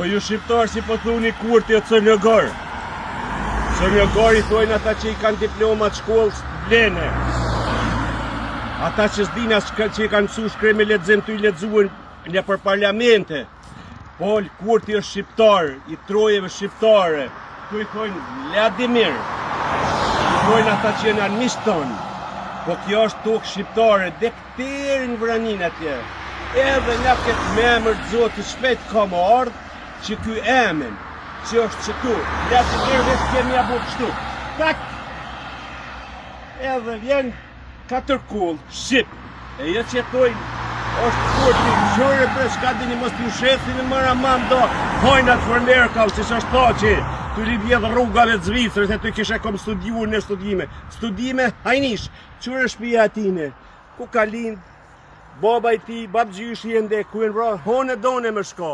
Po ju shqiptar si po thuni Kurti o Cërnogor. Cërnogor i thojnë ata që i kanë diplomat shkollës vlene. Ata që s'din as që i kanë mësu shkrim e lexim tu i lexuen nëpër parlamente. Po Kurti është shqiptar, i trojeve shqiptare. Këtu i thojnë Vladimir. I thojnë ata që janë armiqtë tonë. Po kjo është tokë shqiptare, deri në Vraninë atje. Edhe në këtë me emër të Zotit shpejt ka më ardhë që ky emën që është qëtu, Vladimir veç kemi ja bo kështu. Tak! Edhe vjen katër kull, shqip. E jo që thojnë, është Kurti, qyre bre, çka dini mos t'ju shesin e mëra mam do, hajna të fërmerka, që që është Thaçi, tu li vjedh rrugave të Zvicrës, e tu kishe kom studiu në studime. Studime, hajnish, Qyre shpia e tine, ku ka lind, baba i tij, babgjyshi e nde, ku e në vra, hone done me shka.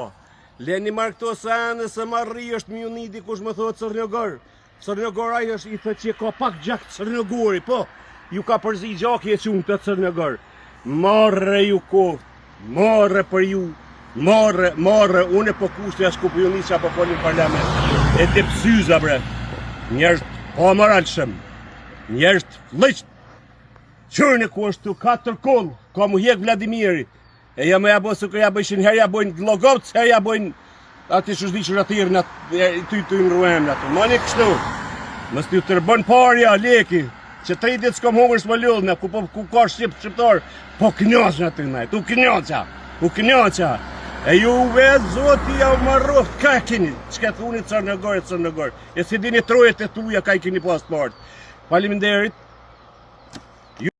Leni marrë këto sene, se marri është më ju dikush më thotë Cërnogor. Cërnogor ai është i thotë që ka pak gjak Cërnogori, po, ju ka përzi gjaki e qunë këtë Cërnogor. Marre ju koft, marre për ju, marre, marre, unë po kushtë as ku po ju nisa po folin parlament. Edepsyza bre, njerëz pa moralshëm, njerëz Lëqt, qyrni ku është tu katër koll, ka mu hjek Vladimiri. E ja më ja bo së ja bëjshin, herë ja bojnë Gllogovc, herë ja bojnë aty që s'di që rëthirën atë, ty ty në ruem aty. Mani kështu, mos t'ju tërbon parja, leki, që tri ditë s'kom hongër s'më lullë, ku, po, ku ka shqip shqiptar, po knaqna aty najt, u knaqa, u knaqa. E ju vetë, zoti ja u marroft, ka keni, çka thuni Cërnogor e Cërnogor, e si dini trojet e tuja ka i keni pas të partë. Faleminderit.